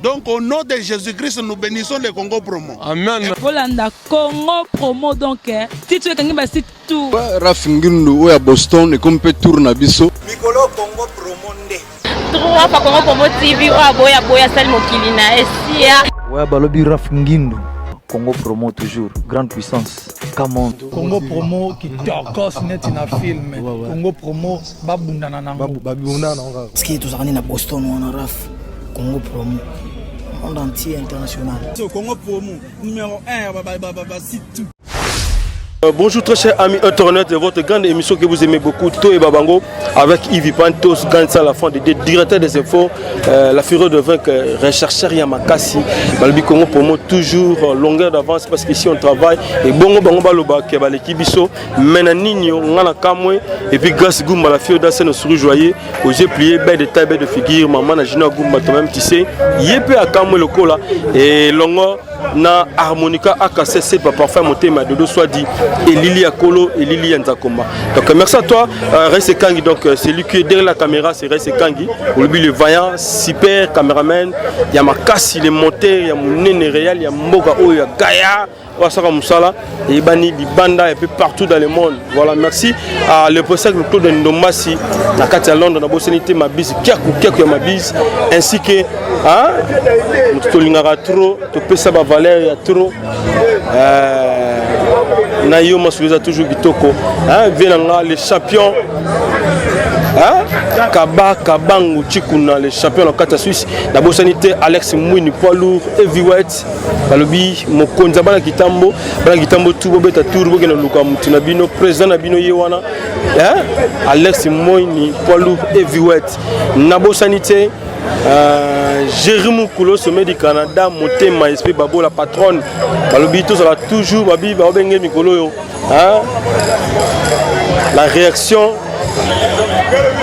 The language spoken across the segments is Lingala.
Donc au nom de Jésus-Christ, nous bénissons le Congo Promo. Amen. Bolanda Congo Promo donc eh, titre ekangi ba site tout. Raf Ngindu oyo ya Boston ekomi mpe tour na biso. Mikolo Congo Promo nde. Trois fois Congo Promo TV oyo aboya boya asali mokili na esia. Ouais balobi Raf Ngindu. Congo Promo toujours, grande puissance. Come on. Congo Promo kitokos neti na film. Congo Promo babundana nango. Babundana nango kaka. Parce que tozalaka nde na Boston wana Raf. Congo Promo. Monde entier international. Congo Promo numéro 1 ba ba ba ba site tout. Bonjour très chers amis internautes de votre grande émission que vous aimez beaucoup, To et Babango, avec Yves Pantos, Grande Salle, la fin de directeur des infos, la fureur de vaincre, rechercheur Yamakasi, Balbi Congo pour moi toujours longueur d'avance parce qu'ici on travaille et bongo bango baloba ke baleki biso, mena nini ngana kamwe et puis grâce Goumba la fille d'Assène au sourire joyeux, aux yeux pliés, belle de taille, belle de figure, maman na Junior Goumba toi-même tu sais, yepe akamwe lokola et longo na harmonica akcc pa parfum motema dodo soit dit elili ya kolo elili ya nzakomba. Donc merci à toi Raïs Kangi, donc c'est lui qui est derrière la caméra, c'est Raïs Kangi, olobi le vaillant super caméraman ya makasi, le monteur ya monene réel ya mboka oyo ya Gaïa wasaka musala eyebani libanda et puis partout dans le monde. Voilà, merci à le professeur Claude Ndombasi na kati ya Londres, na bosani te mabisi kiaku kiaku ya mabisi ainsi que hein moto tolingaka trop topesa ba valeur ya trop na yo masolo eza toujours kitoko hein vie na nga le champion hein Kaba Kabangu Chikuna le champion na kati ya Suisse, na bosani te Alex Mwini poids lourd heavyweight balobi mokonzi ya bana kitambo, bana kitambo tu bobeta tour bokende luka mutu na bino président na bino ye wana hein Alex Mwini poids lourd heavyweight, na bosani te Jerry Mukolo sommet du Canada motema esprit babola patronne balobi tozala toujours babi babenge mikolo yo hein la réaction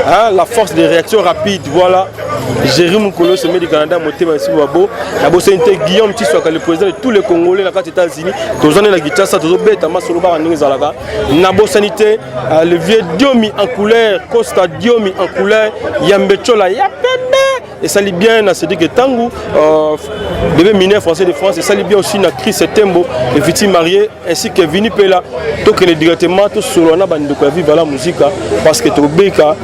hein, la force de réaction rapide. Voilà Jerry Mukolo sommet du Canada motema esprit babo na bosani te Guillaume Tiswaka le président de tous les Congolais na kati États-Unis tozana na Kinshasa tozobeta masolo baka ndenge ezalaka na bosani te le vieux Diomi en couleur Costa Diomi en couleur Yambechola ya pembe esali bien na Cédric Tangu bébé mineur français de France esali bien aussi na Chris Tembo et Viti marié ainsi que Vini Pela tokende directement to solo na bandeko ya Viva la Musica parce que tobeka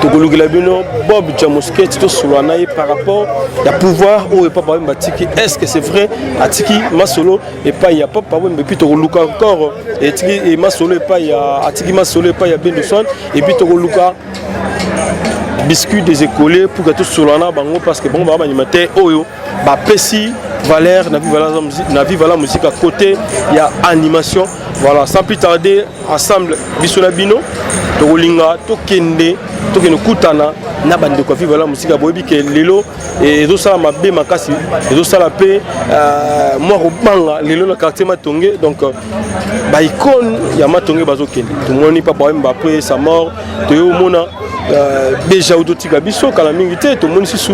tokolukela bino Bob Jamosketi to solo na ye par rapport ya pouvoir oyo Papa Wemba atiki. Est-ce que c'est vrai atiki masolo epai ya Papa Wemba et puis tokoluka encore etiki masolo epai ya atiki masolo epai ya Bendoson et puis tokoluka biscuit des écoliers pour que tout solana bango parce que bon ba animateur oyo ba pesi valeur na Viva la musique, na Viva la musique à côté il y a animation. Voilà, sans plus tarder ensemble biso na bino tokolinga tokende tokende kutana na bandeko ya Viva la musique boyebi ke lelo ezosala mabe makasi ezosala pe mwa kobanga lelo na quartier Matonge. Donc ba icône ya Matonge bazokende tomoni Papa Wemba après sa mort toyomona déjà ototika biso kala mingi te tomoni susu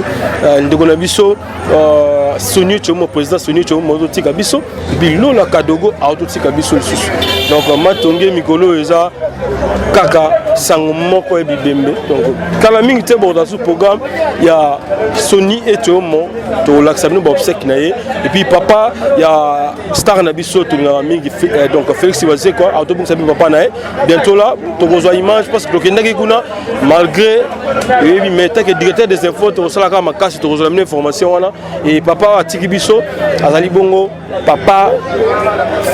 ndeko na biso Sonny Chomo président Sonny Chomo ototika biso Bilola Kadogo aototika biso lisusu. Donc Matonge mikolo eza kaka sango moko ya bibembe. Donc kala mingi te bokota su programme ya Sonny et Chomo tolakisa bino ba obsèque na ye et puis papa ya star na biso tolingaka mingi donc Félix Wazekwa atobongisa bino papa na ye bientôt là tokozwa image parce que tokendaki kuna malgré eyebi mais tant que directeur des infos tokosalaka makasi tokozwa bino information wana et papa atiki biso azali bongo papa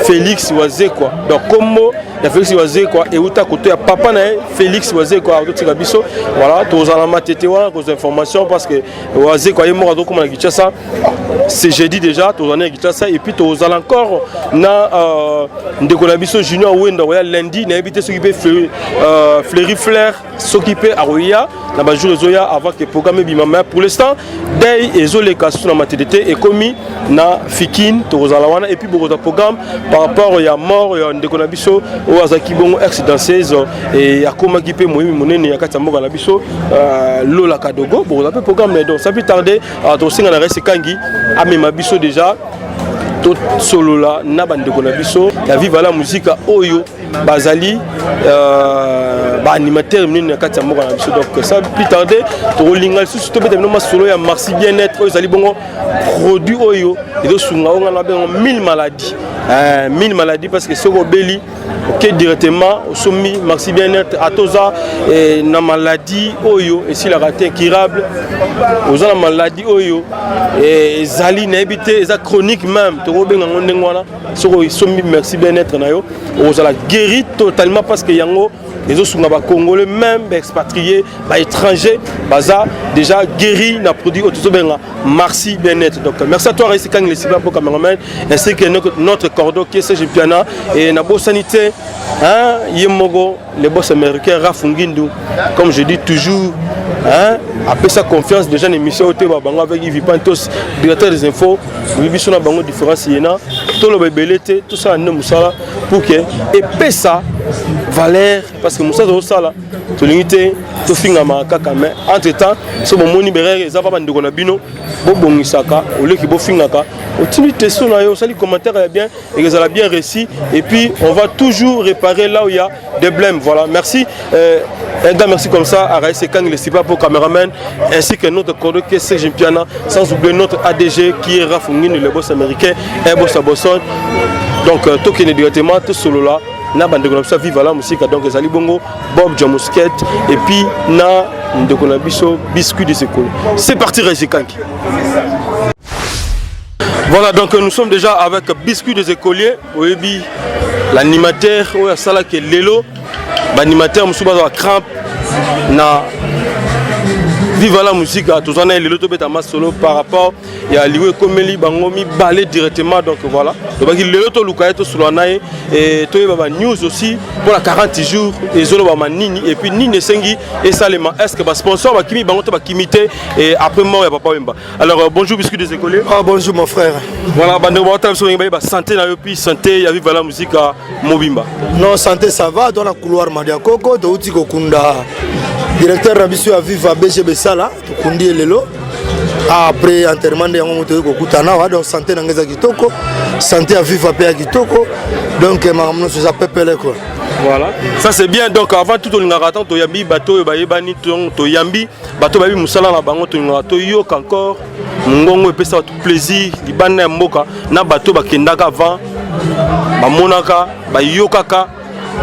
Félix Wazekwa. Donc kombo ya Félix Wazekwa euta koto ya papa na ye Félix Wazekwa atotika biso. Voilà tozala matete wana kozwa information parce que Wazekwa ye moko azokoma na Kinshasa c'est jeudi déjà tozala na Kinshasa et puis tozala encore na ndeko na biso Junior Wenda oya lundi nayebi te soki mpe Fleury Flair soki mpe akoya na ba jour ezoya avant que programme ebima. Mais pour l'instant day ezoleka susu na matete te ekomi na Fikine tokozala wana et puis bokozwa programme par rapport ya mort ya ndeko na biso oyo azalaki bongo ex danseuse et akomaki mpe moyemi monene ya kati ya mboka na biso Lola Kadogo bokozwa mpe programme. Donc sans plus tarder tokosenga na Raïs Kangi amema biso déjà Tosolola na bandeko na biso ya Viva la Musica oyo bazali baanimateur minene na kati ya mboka na biso. Donc sans plus tarder, tokolinga lisusu tobeta bino masolo ya Maxi Bien-être oyo ezali bongo produit oyo ezosunga oyo nga na bengo 1000 maladies, 1000 maladies, parce que soki obeli, oke directement osombi Maxi Bien-être. Ata oza na maladie oyo esilaka te, incurable, oza na maladie oyo ezali nayebi te, eza chronique même, tokobenga yango ndenge wana, soki osombi Maxi Bien-être na yo, okozala guéri totalement, parce que yango ezosunga bacongolais, même baexpatrié, baétranger baza déjà guéri na produit oyo tozobenga Maxi Bien-être. Donc merci à toi Raïs Kang, le super beau cameraman, ainsi que notre cordeau qui est Serge Piana. Et nabosani te, hein, ye moko le boss américain Raf Ngindu, comme je dis toujours, hein, apesa confiance déjà na émission oyo te bango avec Yves Pantos, directeur des infos. Oyebi biso na bango différence yena. Toloba ebele te, tosala nde mosala pour que epesa valeur, parce que mosala tozosala, tolingi te tofingamaka kaka. Mais entre temps, so bomoni berere eza pa bandeko na bino, bobongisaka oleki bofingaka. Otindi testo na yo, osali commentaire ya bien, ekozala bien réussi et puis on va toujours réparer là où il y a des blèmes. Voilà, merci. Un grand merci comme ça à Raïs Ekang, le super pour caméraman, ainsi que notre cordeau qui est Serge Piana, sans oublier notre ADG qui est Raf Ngini, le boss américain, un boss à Boston. Donc tokende directement tosolola na bandeko na biso Viva la Musica. Donc ezali bongo Bob Jamusket et puis na ndeko na biso Biscuit de Sekolo. C'est parti, Raïs Kanki. Voilà, donc nous sommes déjà avec Biscuit des écoliers, oyebi l'animateur oyo asalaki lelo baanimateur mosusu bazwa crampe na Viva la Musica. Toza na ye lelo, tobeta masolo par rapport ya liwa ekomeli bango mibale directement. Donc voilà, tobaki lelo toluka ye, tosolola na ye, toyeba banews aussi mpona 40 jours ezolobama nini et puis nini esengi esalema. Est ce que basponsor bakimi bango to bakimi te et après mort ya Papa Wemba? Alors bonjour Biscuit des écoliers. Ah, bonjour mon frère. Voilà, bandeko baotala biso, balingi bayeba santé na yo puis santé ya Viva la Musica mobimba. Non, santé ça va, toza na couloir Madia Koko, touti kokunda directeur na biso ya Viva, BG Besala, tokundi ye lelo. Après enterrement nde yango moto oyi kokutana awa. Donc santé na ngai eza kitoko, santé ya Viva mpe ya kitoko, donc makambo nyonso eza pepele quoi. Voilà, ça c'est bien. Donc avant tout, tolingaka ntango toyambi bato oyo bayebani, toyambi bato bayebi mosala na bango, tolingaka toyoka encore mongongo epesa bato plaisir libanda ya mboka na bato bakendaka avant, bamonaka, bayokaka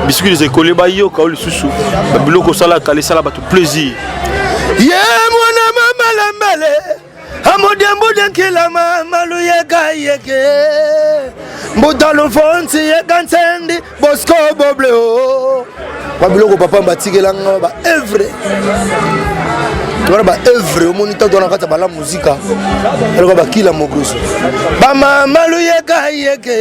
Biscuit des écoliers, bayoka oyo lisusu babiloko osalaka esala bato plaisir. Ye mwana mamalambele amodiambudenkila mamalu yeka yeke mbuta lufonsi yeka nsendi Bosco Boble o babiloko papa batikelanga baœuvre wana, baœuvre omoni ntango wana kati ya bala muzika eloko bakila mogroso bamama luyeka yeke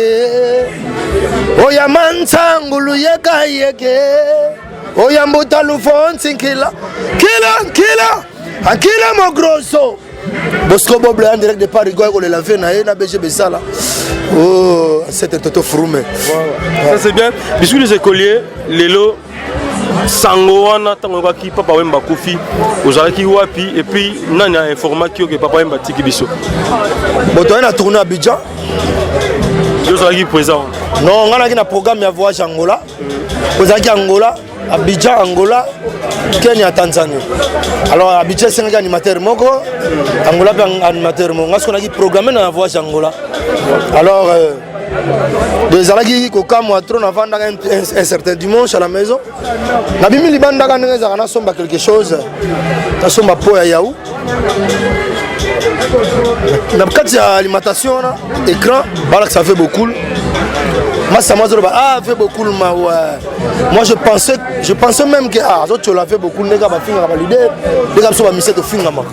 oya mansangu luyeka yeke oya mbuta lufonsi nkila nkila nkila ankila mogroso Bosco Boble en direct de Paris, goy kolela vie na ye na BG Besala. Oh, c'était Toto Frume. Ça c'est bien. Bisous les écoliers, lelo sango wana ntango oyokaki Papa Wemba akufi, ozalaki wapi et puis nani ainformaki yo ke Papa Wemba atiki biso? Bon, toye na tournée Abidjan. Yo ozalaki présent? Non, nga naki na programme ya voyage Angola. Ozalaki Angola, Abidjan, Angola, Kenya, Tanzanie. Alors Abidjan esengaki animateur moko, Angola mpe animateur moko. Nga soki naki programme na voyage Angola. Alors ezalaki kokamwa trop. Navandaka un certain dimanche à la maison, nabimi libandaka ndenge ezalaka, nasomba quelque chose, nasomba po ya yaourt na kati ya alimentation wana, écran balakisa ve bokul masama azoloba: "Ah, ve bokul mawa." Moi je pensais même que ah, azotiola ve bokul ndenge bafingaka baleader, ndenge biso bamise tofingamaka.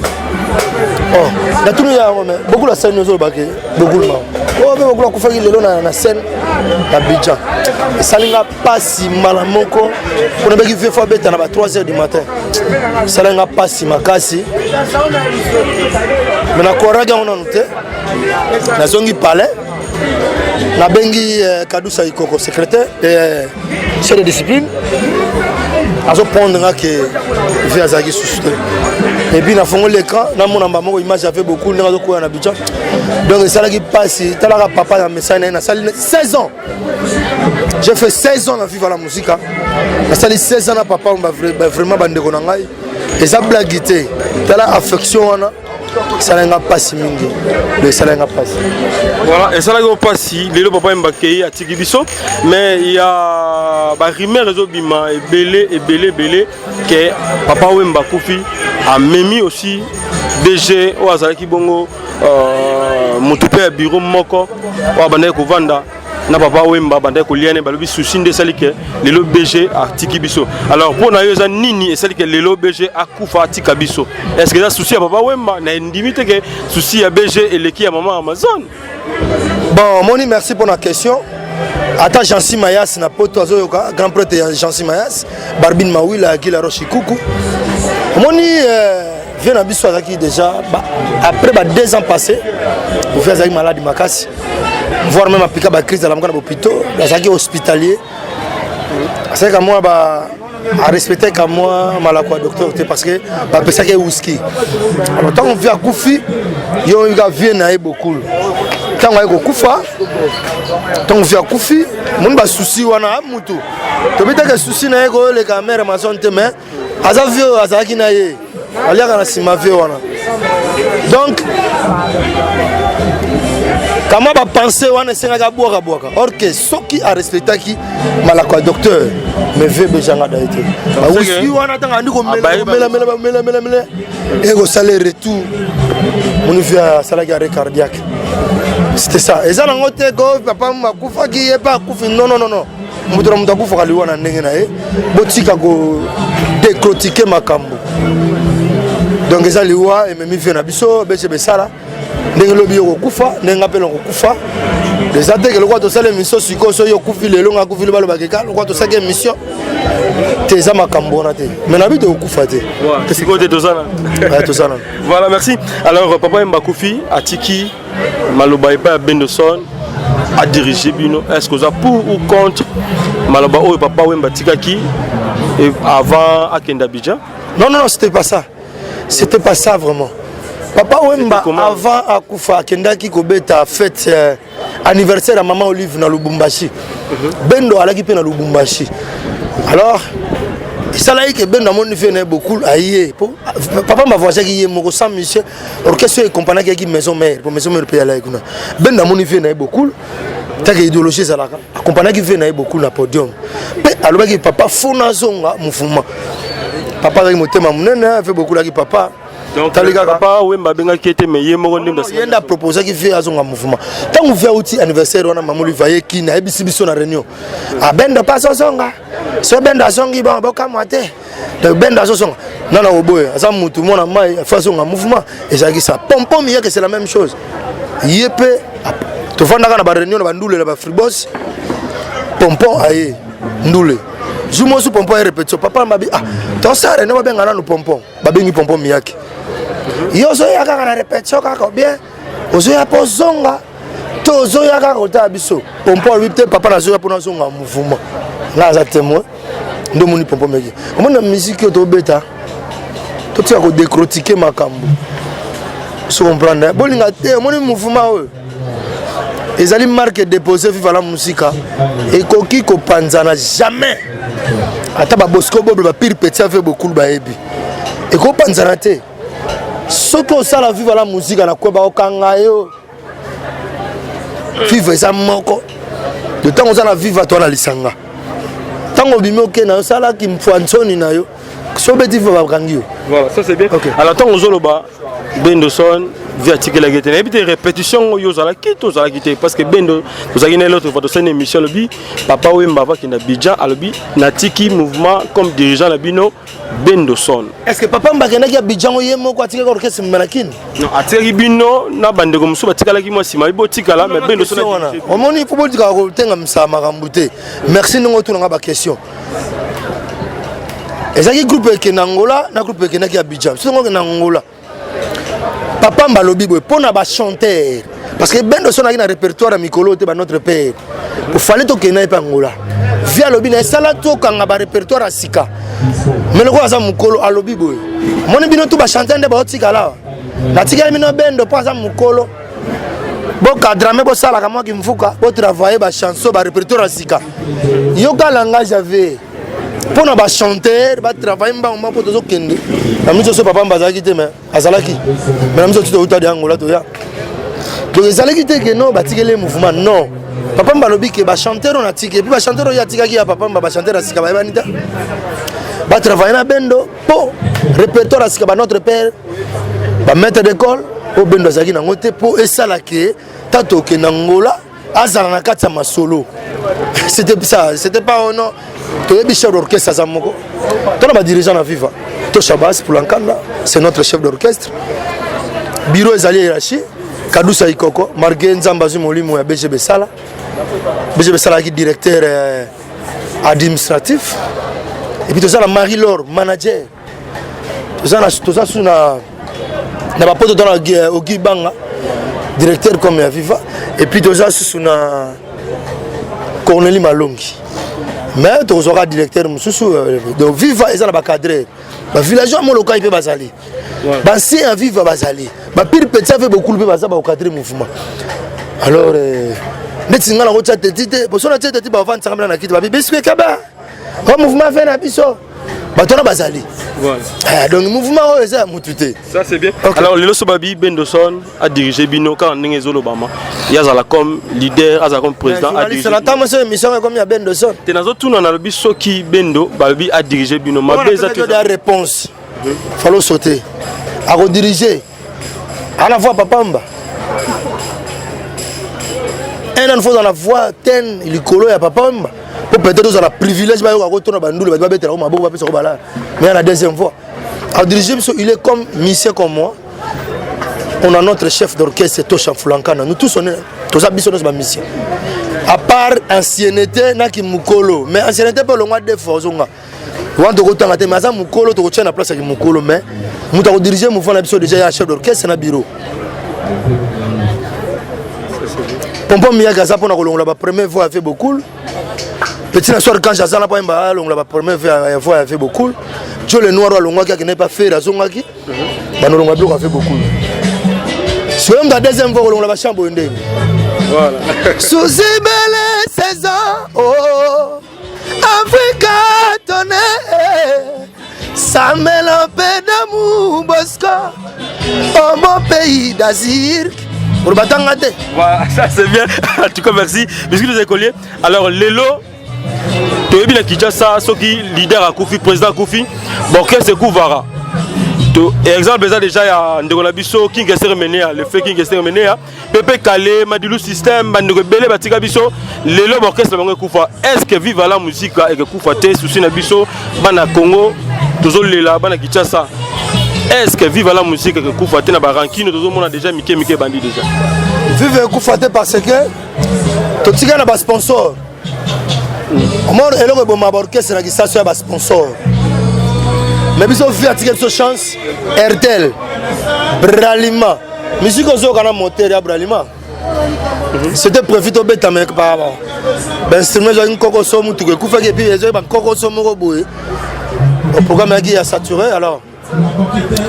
Oh, natuni yango, mais bokul asali ozoloba ke bokul mawa? Oh, mpe bokul akufaki lelo na scène na Abidjan. Esali nga mpasi mbala moko mpona beki vie fo abeta na ba 3 heures du matin. Esali nga mpasi makasi, me nakoraki yango nanu te. Nazongi palais, nabengi Kadusa Ikoko, secrétaire, chef de discipline. Azoprendre nga ke vie azalaki susu te. Et puis nafongoli l'écran, namona mba moko image ya beaucoup ndenge azokwea na Abidjan. Donc esalaki mpasi. Talaka papa na message na ye, nasali 16 ans. J'ai fait 16 ans na Viva la Musica. Nasali 16 ans na papa vraiment bandeko na ngai. Eza blague te. Tala affection wana esalaki nga mpasi mingi. Donc esalaki nga mpasi. Voilà, esalaki yo mpasi. Lelo papa Mbakei atiki biso, mais il y a ba rumeur ezobima ebele ebele ebele que papa Wemba akufi, amemi aussi DG oyo azalaki bongo motu mpe ya bureau moko oyo abandaki kovanda na papa Wemba, bandaki kolia ne balobi souci nde esali ke lelo BG atiki biso. Alors mpo na yo eza nini esali ke lelo BG akufa atika biso? Est ce que eza souci ya papa Wemba? Na endimi te ke souci ya BG eleki ya mama Amazon. Bon, moni, merci pour la question. Ata Jansi Mayas na poto azoyoka, grand prêtre ya Jansi Mayas, Barbine Mawila, Gila Roshi Kuku. Moni vieux na biso azalaki déjà ba, après ba 2 ans passés, vieux azalaki malade makasi, voire même apika ba crise alamuka na bopito, azalaki hospitalier. Asalaki kamwa ba arespecte kamwa malako ya docteur te parce que bapesaki ye whisky. Alors ntango vieux akufi, yo oyika vieux na ye bokulu ntango aye kokufa, ntango vieux akufi, moni basusi wana mutu tobetaka susi na ye koyoleka mare Amazon te, mais aza vieux oyo azalaki na ye, aliaka na nsima vieux wana. Donc kama bapense wana esengaki abwakabwaka, or ke soki arespectaki malako ya docteur, mais vieux bejanga da ye te. Bawhisky wana ntango andi komelamelamelamela ekosala retour, moni vieux asalaki arrêt cardiaque. C'était ça. Eza nango te ko papa akufaki ye mpe akufi. Non, non, non, non, moto na moto akufaka liwa na ndenge na ye. Botika kodécortiquer makambo. Donc eza liwa ememi vieux na biso bese besala ndenge lobi yo kokufa, ndenge nga mpe na kokufa. Eza te ke lokola tosala émission sikoyo, soki okufi lelo, nga akufi, balobaka eka lokola tosalaki émission te. Eza makambo wana te, mais na bi tokokufa te. Sikoyo te, tozana. Tozana. Voilà, merci. Alors papa Wemba akufi, atiki maloba epai ya Bendoson adirige bino. Est ce que oza pour ou contre maloba oyo papa Wemba atikaki avant akende Abidjan? Non, non, non, c'était pas ça, c'était pas ça vraiment. Papa Wemba avant akufa akendaki kobeta fête anniversaire ya mama Olive na Lubumbashi. Bendo alaki mpe na Lubumbashi. Alors esalaki ke Bendo amoni vieux na ye Bokul aye po papa mavoyageaki ye moko sans monsieur orchestre oyo ekompanaki yaki Maison Mère, po Maison Mère mpe alaki kuna. Bendo amoni vieux na ye Bokul take idéologie ezalaka, akompanaki vieux na ye Bokul na podium mpe alobaki: "Papa, fo nazonga mouvement." Papa azalaki motema monene, vieux Bokul aki papa. Donc papa Wemba abengaki ete, mais ye moko nde ye nde aproposaki vieux azonga mouvement. Ntango vieux auti anniversaire wana, mama Olive ayeki, nayebisi biso na réunion: "Abendo mpe azozonga." So Bendo azongi, bon, bokamwa te. Donc Bendo azozonga nana koboya, aza mutu mwana mai, fo azonga mouvement. Ezalaki sa pompom yeke, c'est la même chose. Ye mpe tovandaka na baréunion na bandule na bafribos. Pompon aye ndule jour mosusu, pompon aye répétition. Papa mabi: "Ah, tosala réunion, babenga nanu pompon." Babengi pompon miyaki: "Yo ozoya kaka na répétition kaka bien, ozoya mpo ozonga to ozoya kaka kotala biso?" Pompon alobi: "Te papa, nazoya mpo nazonga mouvement." Ngai aza témoin. Nde omoni pompon meki, omoni na musique oyo tobeta, totika kodécortiquer makambo. So comprendre, bolinga te. Omoni mouvement oyo ezali marque déposé Viva la Musica, ekoki kopanzana jamais. Ata babosco boble bapire petit ave bokulu bayebi, ekopanzana te. Soki osala Viva la Musica na kweba, okanga yo. Viva eza moko de ntango oza na Viva to na lisanga, ntango obimi oke na yo, osalaki mfwansoni na yo, so obeti Viva, bakangi yo. Voilà, ça c'est bien. Okay. Alors ntango ozoloba Bendoson vieux atikelaki te, nayebi te répétition oyo ozalaki to ozalaki te, parce que Bendo tozalaki na l'autre fois, tosali émission, alobi papa Wemba avakende Abidjan, alobi: "Natiki mouvement comme dirigeant na bino Bendoson." Est ce que papa Wemba akendaki Abidjan ye moko, atikaki orchestre Melakine? Non, atikaki bino na bandeko mosusu batikalaki mwa nsima, botikala, mais Bendoson. Wana omoni mpo botikaka kotengamisa makambo te. Merci ndenge otunanga baquestion. Ezalaki groupe ekende Angola na groupe ekendaki Abidjan. Soki okende Angola, Papa mbalobi boye mpo na bachanteur, parce que Bendo so naki na répertoire ya mikolo te, ba Notre Père ofale tokende ye mpe Angola. Vieux alobi na esala tokanga barépertoire ya sika, mais lokola aza mokolo, alobi boye: moni bino tu bachanteur nde baotikala awa, natikali bino Bendo mpo aza mokolo, bokadrame, bosalaka mwa kimfuka, botravaille bachanson, barépertoire ya sika. Yoka langage ave mpo na bachanteur batravaille mbango mbango mpo tozokende na miso. So papa mba azalaki te, mais azalaki, mais na miso ti touta de Angola toya. Donc ezalaki te ke non, batikeli mouvement, non. Papa mba alobi ke bachanteur oyo natiki, et puis bachanteur oyo atikaki ya papa mba, bachanteur ya sika bayebani te, batravaille na Bendo mpo répertoire ya sika, ba Notre Père, bamaître d'école oyo Bendo azalaki nango te, mpo esala ke ta tokende Angola, azala na kati ya masolo. C'était ça, c'était pas oh non. Toyebi chef d'orchestre aza moko, tona badirigeant na Viva to Shabas Pulankanda, c'est notre chef d'orchestre. Bureau ezali hiérarchie Kadusa Ikoko, malgré Nzambe azwi molimo ya BG Besala. BG Besala azalaki directeur administratif, et puis toza na Marie Laure, manager. Toza su na bapoto, toza na Ogi Banga, directeur comme ya Viva, et puis toza susu na Cornélie Malongi, mais tokozwaka directeur mosusu. Donc Viva eza na bacadre, bavillageois Molokai mpe bazali, bancien ya Viva bazali, bapire petit ave bokulu mpe baza bakocadre mouvement. Alors neti nga nakotia teti te, boso natia teti, bavandisaka mbela na kiti, babi biso ekaba o mouvement fe na biso, bato wana bazali. Donc mouvement oyo eza ya mutu te. Ça c'est bien. Okay. Alors lelo so babi Bendoson a dirigé bino kaka ndenge ezolobama, ye azala comme leader, azala comme président. Na ntango so émission ekomi ya Bendoson. Te, nazotuna, nalobi soki Bendo balobi adirige bino, mabe eza? Te, réponse falo sauter. Akodirige ana voix papamba un an, faut na voix ten likolo ya papamba po peut-être ozala privilège, bayoka kotona bandulu, bato babetela ko maboko, bapesa ko balala. Mais na deuxième voix adirige biso, il est comme musicien comme moi. On a notre chef d'orchestre Tosha Fulankana. Nous tous, on est toza biso nyonso bamusicien, à part ancienneté naki mokolo, mais ancienneté mpe olongwa deux fois, ozonga wana tokotanga te, mais aza mokolo, tokotia na place ya mokolo. Mais moto akodirige mouvement na biso déjà ya chef d'orchestre na bureau. Pompon Miyaki aza mpona kolongola bapremier voix ya ve Bokul. Petit na soir kange aza na mpo ayemba, alongola bapremier voix ya ve Bokul. Jo le Noir alongwaki, akende pa Fere, azongaki, banolongola biloko ya ve Bokul. Soyo moto ya deuxième voix kolongola bachambre oyo ndenge Suzibele saison, oh Africa tonne, ça mêle un peu d'amour, Bosco, au bon pays d'Azir. Olobatanga te. Voilà, ça c'est bien. En tout cas, merci. Bisous les écoliers. Alors, lelo, toyebi na Kinshasa, soki leader akufi, président akufi, baorchestre ekuvaka. Exemple eza déjà ya ndeko na biso King Kester Menea, le fait King Kester Menea, Pepe Kale, Madilu System, bandeko ebele batika biso, lelo baorchestre bango ekufa. Est ce que Viva la Musica ekekufa te? Susi na biso bana Congo tozolela, bana Kinshasa, est ce que Viva la Musique ekekufa te? Na barankino tozomona déjà mike mike ebandi déjà. Viva ekufa te parce que totika na basponsor. Omona eloko eboma baorchestre na kisaso ya basponsor, mais biso vi atika biso chance, Airtel, Bralima. Musique ozoyoka na moteur ya Bralima, c'était prévu tobeta, mais bainstrument ezwaki nkokoso, mutuka ekufaki, et puis ezwaki bankokoso moko boye, programme eyaki ya saturé. Alors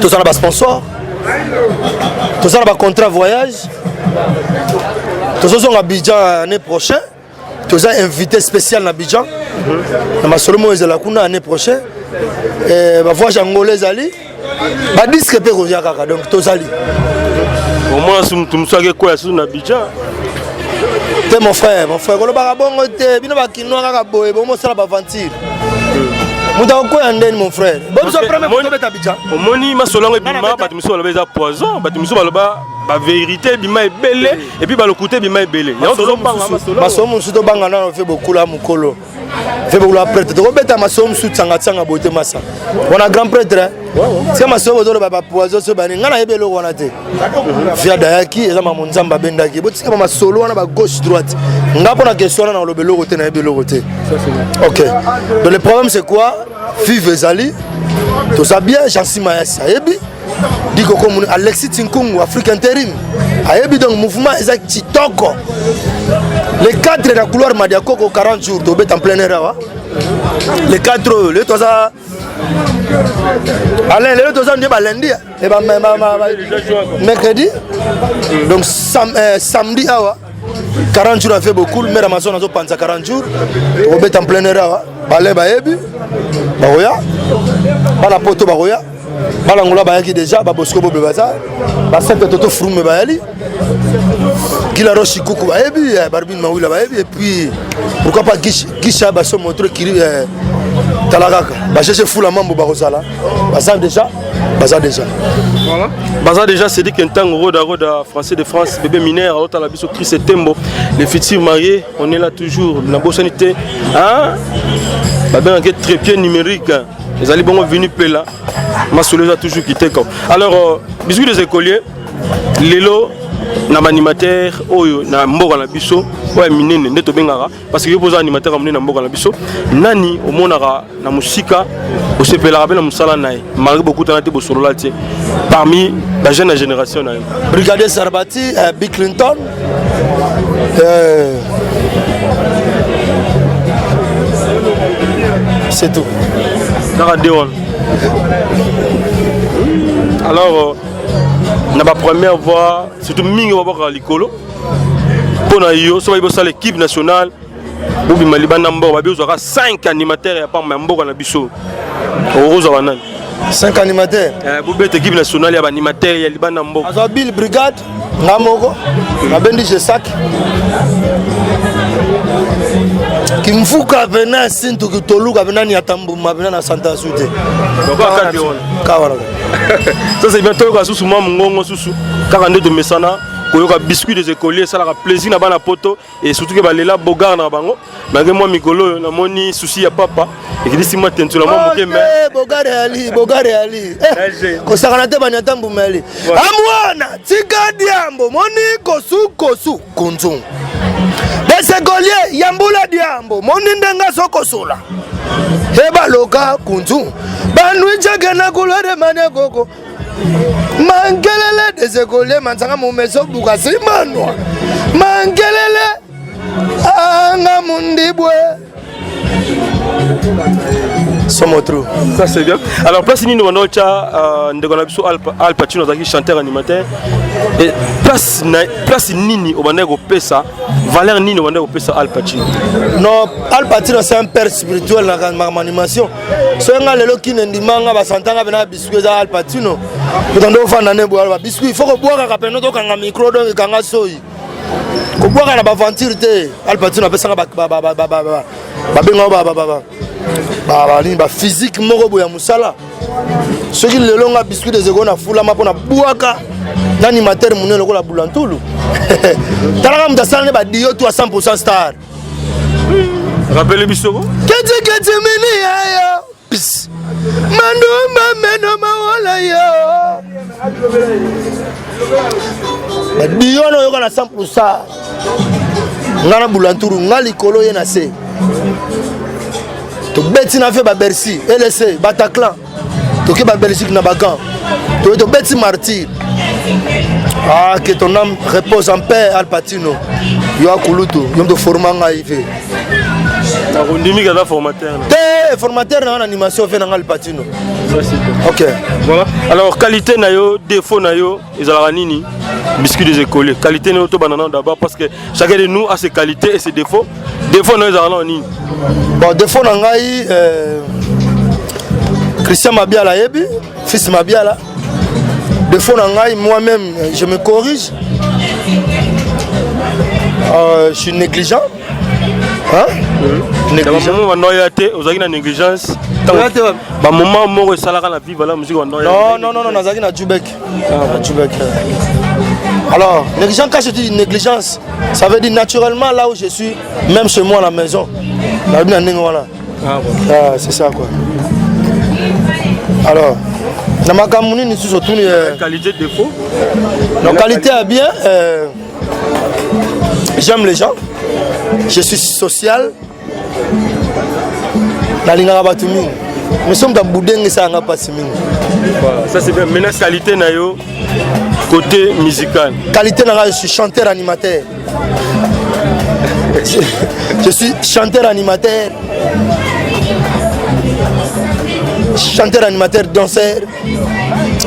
toza na basponsor, toza na bacontrat voyage, tozozonga Abidjan année prochaine, toza invité spécial na Abidjan na masolo moko ezala kuna année prochaine. Bavoyage Angola ezali, badisque mpe kozia kaka, donc tozali. Omona mutu mosusu akekwea susu na Abidjan. Te, mon frère, mon frère, kolobaka bongo te. Bino bakinois kaka boye, bomosala baventure, moto akokwea ndeni, mon frère? Bobiso premier tobeta Abidjan. Omoni masolo yango ebima, bato mosusu baloba eza poison, bato mosusu baloba bavérité ebima ebele, et puis balokuta ebima ebele. Yango tozobanga. Masolo mosusu tobanga nano fe bokula mokolo fe bokula prêtre, tokobeta masolo mosusu tsanga-tsanga boye te. Masa wana grand prêtre tika masolo bozoloba bapoison so bani, ngai nayebi eloko wana te. Viada ayaki, eza mamo Nzambe abendaki. Botika ba masolo wana ba gauche droite. Nga mpo na question wana nakoloba eloko te, nayebi eloko te. Ok, donc le problème c'est quoi? Vive ezali. Toza bien, Jansi Mayasi ayebi. Dikoko Munu, Alexis Tinkungu, Afrique Interim ayebi. Donc mouvement eza kitoko. Le 4 na couloir Madiakoko, 40 jours tobeta en plein air awa. Le 4 oyo lelo toza Alain, lelo toza nde balundi mercredi, donc samedi awa 40 jours afe beaucoup. Mare Amazon azopanza 40 jours, tokobeta en plein air awa. Bale bayebi, bakoya, bana poto bakoya, bana Ngola bayaki déjà, babosco bobe baza, basente toto frume bayali, Gila Roshi Kuku bayebi, Barbine Mawila bayebi, et puis pourquoi pas Gisha baso montre kiri, tala kaka bajeje fula mambo bakozala, baza déjà, baza déjà. Voilà. Baza déjà, Cédric Ntango, Roda Roda, Français de France, bébé mineur, Otala Biso, Chris Tembo, les futurs mariés, on est là toujours, na bossanité, hein? Babengaki trépied numérique, ezali bongo venu pela masolo eza toujours kiteko. Alors biscuit des écoliers, lelo na baanimateur oyo na mboka na biso oyo ya minene nde tobengaka, parce que yo mpoza animateur ya monene na mboka na biso, nani omonaka na mosika, osepelaka mpe na mosala na ye malgré bokutana te, bosolola te, parmi bajeune ya génération na yo? Brigadier Sarbati, Bill Clinton, c'est tout. Kaka nde wana. Alors na bapremière voix surtout mingi babwakaka likolo mpo na yo, so bayi bosala équipe nationale, bobima libanda mboka, babi ozwaka 5 animateur ya pamba ya mboka na biso, okozwa banani? 5 animateurs? Bobeta équipe nationale ya baanimateur ya libanda mboka. Azwa Bill Brigade, nga moko nabendi Jesak kimfuka pena sintu kitoluka pena niata mbuma pena na santasu te. Kawana. Ça c'est bien. Toyoka susu mwa mongongo susu kaka nde tomesana koyoka biscuit des écoliers. Esalaka plaisir na bana poto et surtout ke balela bogar na bango, malgré mwa mikolo oyo namoni susi ya papa ekilisi mwa tentula mwa moke me Bogar ali, bogar ali kosakana te, banyata mbuma ali amwana tika diambo moni kosu kosu kunzu desekolie yambula diambo moni ndenge azokosola ebaloka kunzu banwijeke na kulwere mane koko mankelele desekolie manzanga mumeso buka simanwa mankelele anga mundibwe somo trop. Ça c'est bien. Alors place nini banda otya ndeko na biso Al Pacino, azalaki chanteur animateur, et place na place nini obandaki kopesa valeur, nini obandaki kopesa Al Pacino? Non, Al Pacino c'est un père spirituel na makambo animation. Soki nga lelo kine ndimanga basantanga pena biscuit eza Al Pacino. Potando ofanda ne boya babiscuit, il faut kobwakaka pena tokanga micro, donc ekanga soi kobwaka na baventure te. Al Pacino apesanga babengao banini, baphysique moko boye ya mosala. Soki lelo nga biscuit des eko nafulama mpo na bwaka na animateur monene lokola Bulantulu, talaka moto asala nde badio tu a 100 star. Rappele biso. Keti keti mini yayo pis mandumba meno mawola yo badio wana oyoka na 100. Nga na Bulanturu, nga likolo, ye na se, tobeti na fe babercy lc Bataclan, toke babelgique na bagan, toye tobeti Martyr. Ah, que ton âme repose en paix, Al Pacino. Yo akulutu, yo moto forma ngai fe. Nakondimi kaza formateur. Te, formateur na nga na animation fe na nga Al Pacino. Ok. Voilà. Alors qualité na yo, défaut na yo ezalaka nini, biscuit des écoliers? Qualité na yo, tobanda nano d'abord, parce que chacun de nous a ses qualités et ses défauts. Défaut na yo ezalaka nano nini? Bon, défaut na ngai, Christian Mabiala ayebi, fils Mabiala. Défaut na ngai, moi-même je me corrige, je suis négligent, hein? Négligent. Bando oya te, ozalaki na négligence, bamoment moko esalaka na Viva la Musique bando? Non, non, non, nazalaki na Jubek, na Jubek. Alors négligent, quand je dis négligence, ça veut dire naturellement là où je suis, même chez moi à la maison, nalobi na ndenge wana. Ah, bon. Ah, c'est ça quoi. Alors na makambo nini lisusu otuni? Qualité, défaut. Non, qualité ya bien, j'aime les gens, je suis social, nalingaka bato mingi. Mais soki moto abudenge esalanga mpasi mingi. Voilà, ça c'est bien. Maintenant, qualité na yo côté musical? Qualité na ngai, je suis chanteur animateur. Je suis chanteur animateur, chanteur animateur, danseur,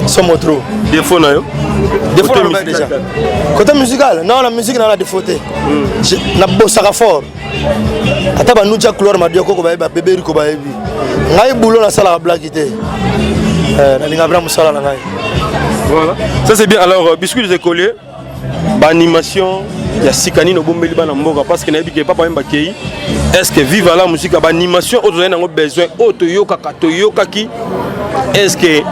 somo trop. Défaut na yo? Défaut na déjà côté musical? Non, la musique na la défaut te. Nabosaka fort. Ata banutia couloir madioko bayebi, babebe riko bayebi ngai. Boulot nasalaka blague te. Nalinga bra mosala na ngai. Voilà, ça c'est bien. Alors euh, biscuit des écoliers, baanimation ya sika nini obombeli bana mboka? Parce que nayebi ke Papa Wemba akei, est ce que Viva la Musique, baanimation oyo tozali nango besoin, oyo toyokaka, toyokaki, est ce que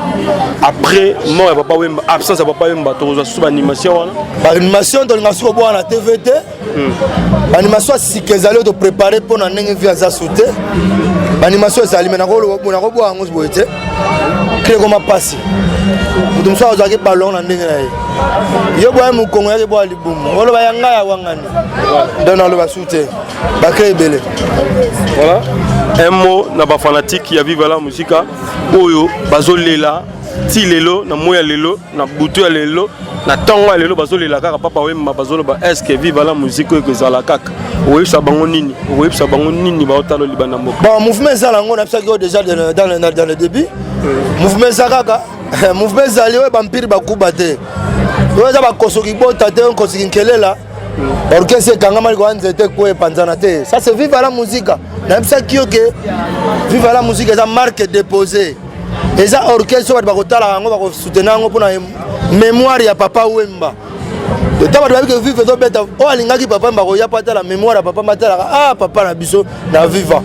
après mort ya Papa Wemba, absence ya Papa Wemba, tokozwa susu baanimation wana? Baanimation tolinga soki obwaka na TV te. Baanimation ya sika ezali oyo toprépare mpo na ndenge vi aza su te. Baanimation ezali, me nakobwaka yango boye te. Kre ekoma mpasi, moto mosusu azwaki ballon na ndenge na ye, yo boya mokongo yaki bwa libumu, oloba ya ngai awangani. Donc naloba su te, bakre ebele. Voilà, un mot na bafanatique ya Viva la Musica oyo bazolela ti lelo, na moi ya lelo, na butu ya lelo, na ntongo ya lelo, bazolela kaka Papa Wemba, bazoloba: est ce que Viva la Musique oyo ekozala kaka? Okoyebisa bango nini? Okoyebisa bango nini baotala libanda mboka? Bon, mouvement eza nango, nayebisaki oyo déjà dans le début. Mouvement eza kaka, mouvement ezali oyo bampire bakuba te, oyo eza bakosoki bota te, oyo nkosoki nkelela orchestre ekangama likoya nzete po epanzana te. Ça c'est Viva la Musica. Nayebisaki yo ke Viva la Musique eza marque déposée, eza orchestre oyo bato bakotalaka yango, bakosoutenir yango mpona mémoire ya Papa Wemba. Eta bato bayebi ke Viva ezobeta, oyo alingaki Papa Wemba koya mpo atala mémoire ya Papa, batalaka ah papa na biso na Viva.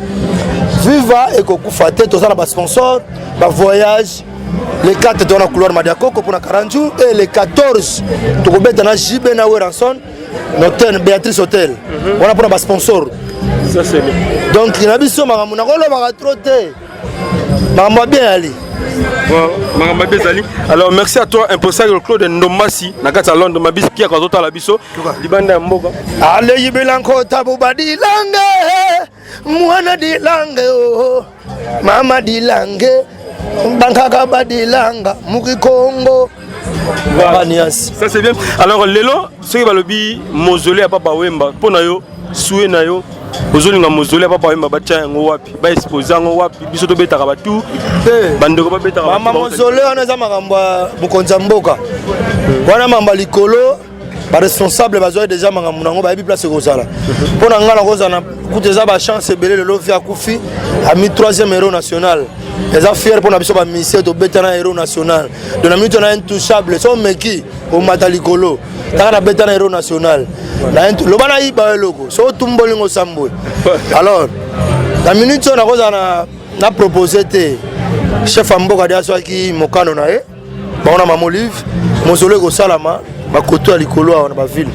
Viva ekokufa te. Toza na basponsor, bavoyage. Le 4 toza na couloir Madiakoko mpona 40 jours, et le 14 tokobeta na JB na Werrason na hotel Béatrice Hotel wana mpona basponsor. Ça c'est bien. Donc na biso makambo nakolobaka trop te, makambo ya bien yali. Makambo mabe ezali. Alors merci à toi, imposable Claude Ndombasi na kati ya Londres, mabisi kiaka azotala biso libanda ya mboka. Aleyibela nkota buba dilange, mwana dilange, oh mama dilange, bankaka badilanga mukikongo. Voilà. Ça c'est bien. Alors lelo soki balobi mausolée ya Papa Wemba, mpo na yo, souhait na yo, ozolinga mausolée ya Papa Wemba batya yango wapi, baexpose yango wapi, biso tobetaka batu, bandeko babetaka? Mama, mausolée wana eza makambo ya mokonzi ya mboka wana, makambo ya likolo. Baresponsable bazwaki déjà makambo nango, bayebi place ekozala. Mpo na ngai nakozala kutu, eza bachance ebele. Lelo vi akufi ami troisième héros national, eza fier mpo na biso bamisie tobeta na héros national. Donc na minute na intouchable, so omeki omata likolo taka nabeta na héros national, loba nayiba eloko so otumbolingo osambwe. Alors na minute oyo nakozala na propose te. Chef ya mboka de azwaki mokano na ye, bango na mama Olive, mosolo ekosalama bakoto ya likolo awa na baville.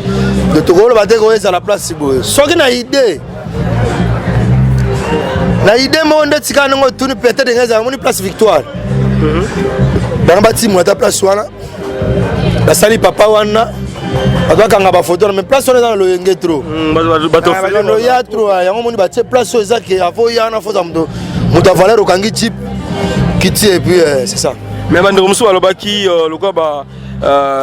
Donc tokoloba te koyo ezala place boye. Soki na idée, na idée moko nde tika ndenge otuni, peut-être ngai ezala moni place Victoire, bango batimona ata place wana basali papa wana, bato bakanga bafoto na, mais place wana eza na loyenge trop, ya trop. Yango moni batie place oyo eza ke avo yana foza moto, moto ya valeur okangi jeep kiti, et puis c'est ça. Mais bandeko mosusu balobaki lokola ba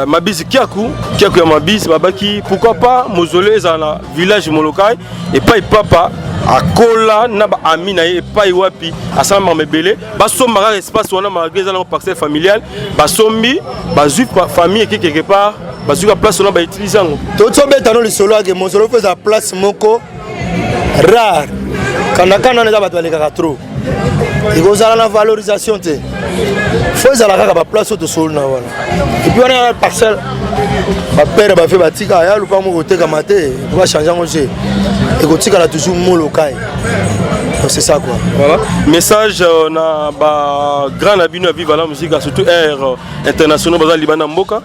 mabisi kiaku kiaku ya mabisi, babaki pourquoi pas mausolée ezala na village Molokai, epai papa akola na baami na ye, epai wapi asala makambo ebele. Basomba kaka espace wana, malgré eza nango parcelle familiale, basombi, bazwi famille eke quelque part, bazwi ka place wana, bautilize yango. Toti obeta no lisolo yake mosolo mpo ezala place moko rare kandakanda wana, eza bato balekaka trop, ekozala na valorisation te. Fo ezala kaka baplace oyo tosoli na wana. Et puis wana ya parcelle bapere bafe batika ya lupango kotekama te, po bachange yango te, ekotikala toujours Molokai. Donc c'est ça quoi. Voilà, message na bagrand na bino ya Viva la Musique, surtout air internationaux baza libanda mboka,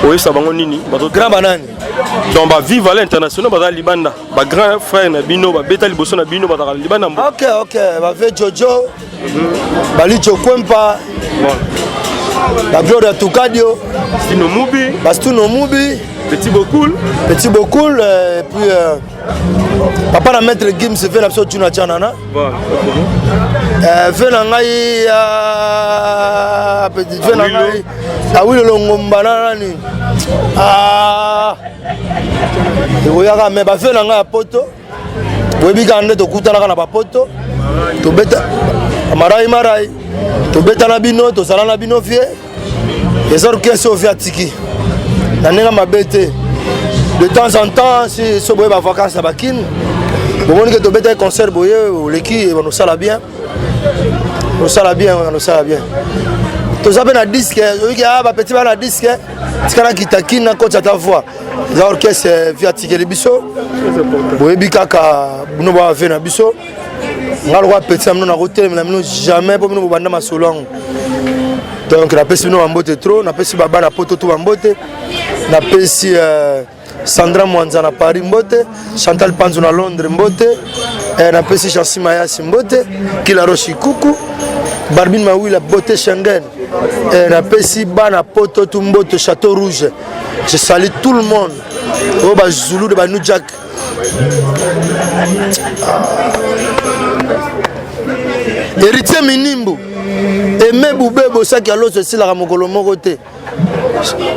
oyebisa bango nini? Grand banani? Donc baviva la internationaux baza libanda, bagrand frère na bino babeta liboso na bino, bazalaka libanda mboka. Ok, bave Jojo, balijo Kwempa. Ba Gloria Tukadio, Stino Mubi, ba Stino Mubi, Petit Bokul, Petit Bokul, et puis papa na Maître Gims ve na biso Juna Chanana. Ve na ngai petit ve na ngai Awilo Longomba na nani ekoyaka me bave na ngai ya poto boyebi kaka nde tokutanaka na bapoto tobeta marai marai tobeta na bino tozala na bino vie eza orchestre oyo vie atiki na ndenge mabe te. De temps en temps, si so boye bavacance na bakine, bomoni ke tobetaki concert boye, oleki banosala bien, osala bien, osala bien. Toza mpe na disque, oyiki a bapeti baa na disque, tikala kita kine nakoti ata voix. Eza orchestre vie atikeli biso, boyebi kaka bino bave na biso. Nga lokola petit na bino, nakotelemela bino jamais mpo bino bobanda masolo yango. Donc napesi bino bambote trop, napesi babana poto to bambote, napesi Sandra Mwanza na Paris mbote, Chantal Panzu na Londres mbote, napesi Chancy Mayasi mbote, Kila Roshi Kuku, Barbine Mawila beauté Schengen, napesi bana poto tu mbote, Château Rouge, je salue tout le monde oyo bazulu de ba New Jack. Héritier Minimbu, Aimé Boubé, bosaki ya loso esilaka mokolo moko te,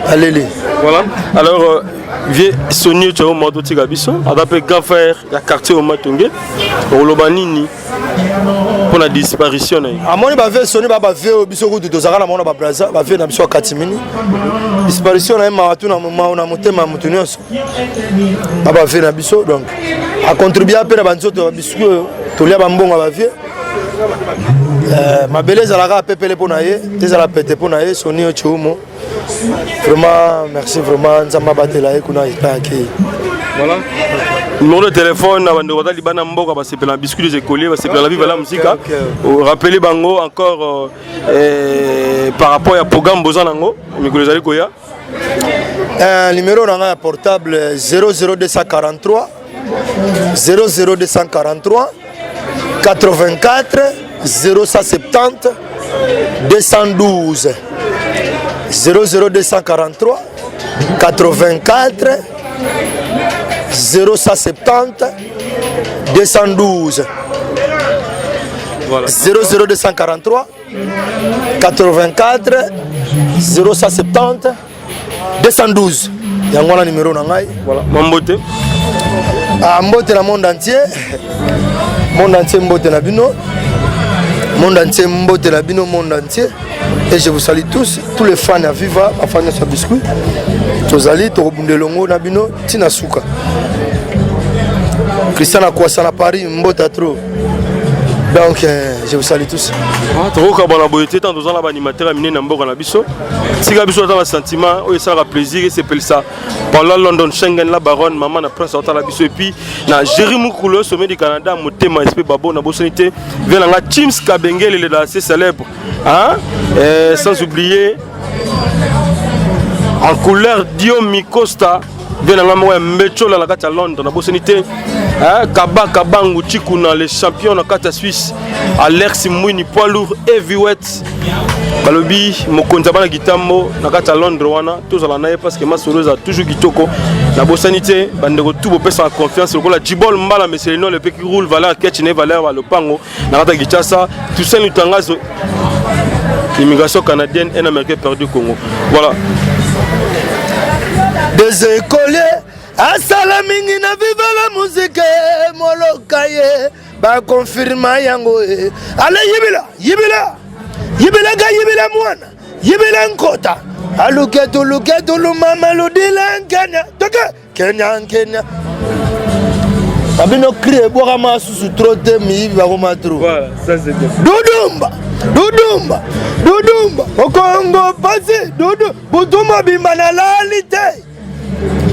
aleli. Voilà, alors vieux Sony Tchao Moto tika biso aza mpe grand frère ya quartier oyo Matonge, okoloba nini mpo na disparition na ye? Amoni bave Soni, ba bave oyo biso kutu tozalaka na mona babraza, bave na biso ya katimini. Disparition na ye, mawa tu na mawa na motema ya motu nyonso. Ba bave na biso, donc acontribua mpe na banzoto ya biscuit oyo tolia, bambongo ya bavie. Mabele ezalaka pepele mpo na ye te, ezala pete mpo na ye. Soni oyo Tshoumo, vraiment merci, vraiment Nzambe abatela ye kuna epai akei. Voilà, numéro de téléphone na bandeko baza libanda mboka, basepela na biscuit des écoliers, basepela na Viva la Musica, rappeler bango encore par rapport ya programme boza nango mikolo ezali koya. Numéro na ngai ya portable 00243 00243 84 0170 212, 00243 84 0170 212. Voilà. 00243 84 0170 212, yango wana numéro na ngai. Voilà, mambote. Ah, mbote na monde entier, monde entier, mbote na bino monde entier, mbote na bino monde entier. Et je vous salue tous, tous les fans ya Viva, bafan nyonso ya biscuit. Tozali tokobunda elongo na bino ntina suka. Christian Akwasa na Paris, mbote trop. Donc je vous salue tous. Tokokabwana boye te ntango toza na baanimateur ya minene na mboka na biso. Tika biso ata basentiment oyo esalaka plaisir, esepelisa Paula London Schengen, la baronne, mama na prince aotala biso, et puis na Jerry Mukulu, sommet du Canada, motema esprit babo na bosoni te vie nanga Chims Kabengele, le assez célèbre, hein? Sans oublier en couleur Diomi Costa, vie nanga moko ya Mbechola na kati ya Londres, na bosoni te, hein? Kaba Kabangu Chikuna, le champion na kati ya Suisse, Alex Mwini, poids lourd heavyweight, balobi mokonzi ya bana Gitambo na kati ya Londres wana, tozala na ye parce que masolo eza toujours kitoko. Nabosani te bandeko tu bopesaka confiance lokola Jibol Mbala Meselino, le qui roule valeur ketch ne valeur ya lopango na kati ya Kinshasa, Toussaint Lutangazo, immigration canadienne, un Américain perdu Congo. Voilà. Des écoliers asala mingi na Viva la Musique, moloka ye bakonfirma yango ye. Ale yibila yibila yibilaka yibila mwana yibila nkota aluketu luketu lumama ludila nkenya toke kenya nkenya na bino cri ebwakama susu trop te, miyibi bakoma trop. Voilà, ça c'est bien. Dudumba dudumba dudumba okongo pasi dudu butu mobimba nalali te,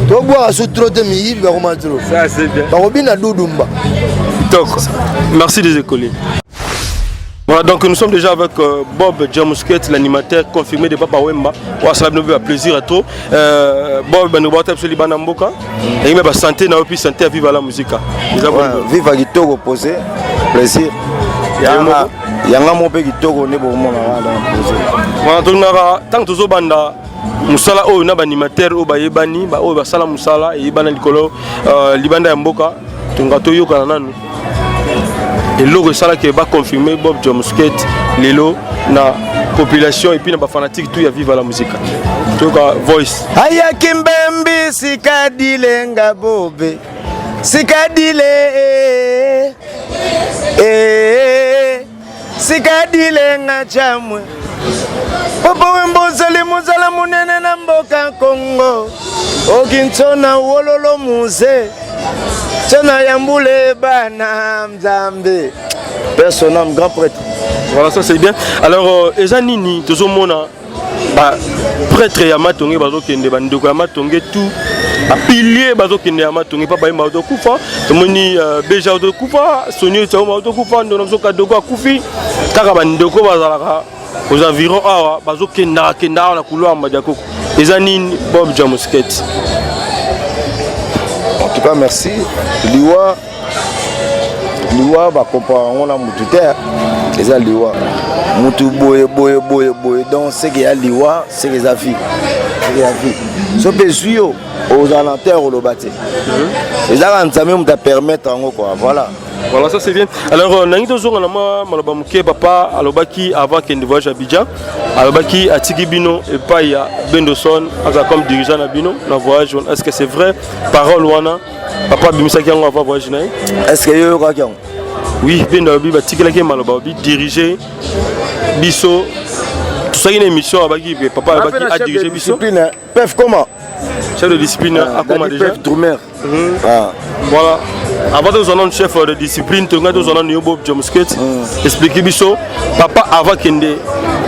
tobwaka su trop te, miyibi bakoma trop. Ça c'est bien. Bakobina dudumba. Top. Merci des écoliers. Voilà, donc nous sommes déjà avec Bob Jamusket, l'animateur confirmé de Papa Wemba. Ouais, ça va nous plaisir à trop. Bob, nous avons absolument bana mboka. Et il santé na puis santé à Viva la Musique. Ouais, Viva kitoko posé, plaisir. Yanga moko mpe kitoko nde bokomona wana pose. Wana tolingaka ntango tozobanda mosala oyo na baanimateur oyo bayebani, oyo basala mosala eyebana likolo libanda ya mboka, tonga toyokana nanu eloko esalaki baconfirme Bob Jomusket lelo na population et puis na bafanatique tout ya Viva la Musica. Toyoka voice. Ayaki mbembi sikadilenga bobe sikadile eh, sikadilenga chamwe popo wembozali mozala monene na mboka Kongo okintsona wololo muze tsona ya mbule bana Nzambe personne grand prêtre. Voilà, ça c'est bien. Alors eza nini tozomona ba prêtre ya Matonge bazokende, bandeko ya Matonge tout bapilier bazokende ya Matonge, papa Yemba bazokufa, tomoni Beja bazokufa, Soni Tsaoma bazokufa, ndeko na biso Kadoko akufi, kaka bandeko bazalaka aux environs awa bazokendaka kenda awa na couloir Mbadiakoko. Eza nini Bob Jamusket? En tout cas merci. Liwa liwa bakompara yango na mutu te, eza liwa mutu boye boye boye boye, donc seke ya liwa, seke eza vie, seke ya vie. So mpe ezwi yo ozala na terre oloba te, ezaka Nzambe moto apermettre yango quoi, voilà. Voilà, ça c'est bien. Alors, nangi tozonga na mwa maloba moke papa alobaki avant kende voyage Abidjan, alobaki atiki bino epai ya Bendoson aza comme dirigeant na bino na voyage wana. Est-ce que c'est vrai parole wana papa abimisaki yango avant voyage na ye? Est-ce que yo oyokaki yango? Oui, Bendo alobi batikelaki ye maloba, alobi diriger biso, tosalaki na émission, abaki papa alobaki adirige biso. Pef comment? Chef de discipline akoma déjà. Pef drummer. Ah. Voilà. Avant tozwa nanu chef de discipline, tongai tozwa nanu yo Bob Jomsket, explique biso papa avant kende